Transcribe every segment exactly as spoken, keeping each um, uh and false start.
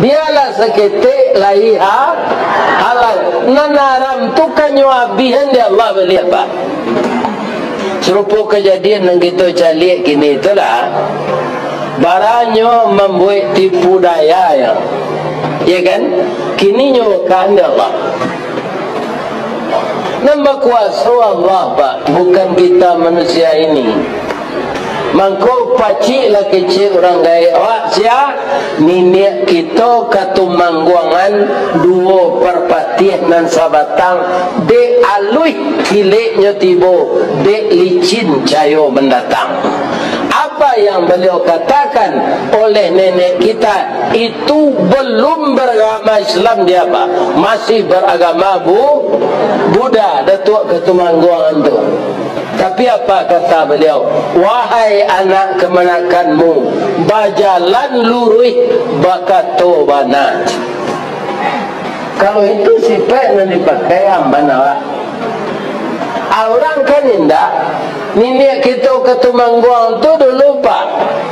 Bialah saketek lai ha-, halal. Nan haram tu kan nyo abihan dek Allah baliak, Pak. Sarupo kajadian nan kito caliak kini tu lah. Baranyo mambuek tipu daya, ya. Ya kan? Kini nyo bukan dek Allah. Nan bakuaso Allah, Pak, bukan kita manusia ini. Mangko pacik lah kecek urang gaek awak sia, niniak kito Katumangguangan duo Parpatiah nan sabatang, dek aluih kileknyo tibo, dek licin cayo mandatang. Apa yang beliau katakan oleh nenek kita itu belum beragama Islam dia, Pak. Masih beragama Bu-, Buddha, Datuak Katumangguangan tu. Tapi apa kata beliau? "Wahai anak kamanakanmu, bajalan luruih, bakato bana." Kalau itu sifat nan dipakai amban awak. Ah, urang kan indak. Niniak kito Katumangguangan tu dulu, Pak,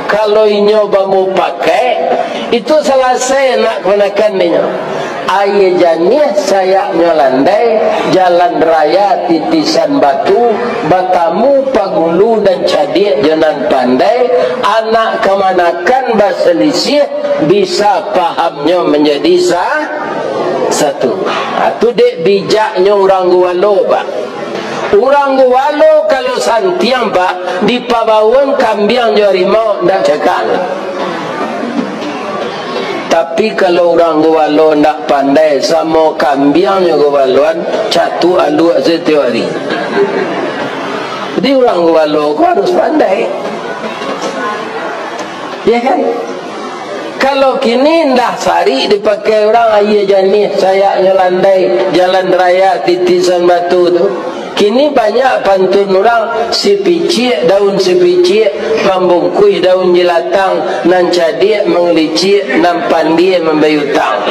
kalau inyo bamupakai, itu salasai anak kamanakan inyo. Aia janiah sayaknyo landai, jalan raya titisan batu, batamu pagulu nan cadiak jo nan pandai, anak kamanakan basalisiah, bisa pahamnyo manjadi sa-, satu. Ha, tu dek bijaknyo urang Gowalo, Pak. Urang Gowalo kalau santiang, Pak, dipabauan kambiang jo harimau, ndak cakak. Tapi kalau urang Gowalo ndak pandai, samo kambiang jo Gowaloan, catuak aluak satiok ari. Jadi urang Gowalo ko harus pandai. Ya kan? Kalau kini indak sarik dipakai urang, aia janiah sayaknyo landai, jalan raya titisan batu tu. Kini banyak pantun urang, sipiciak daun sipiciak, mambungkuih daun jilatang, nan cadiak mangalicik, nan pandie mambayia utang.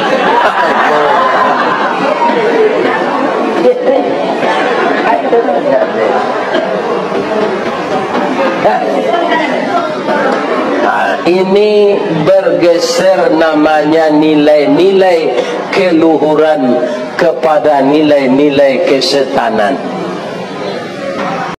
Ini bergeser namanya nilai-nilai keluhuran kepada nilai-nilai kesetanan.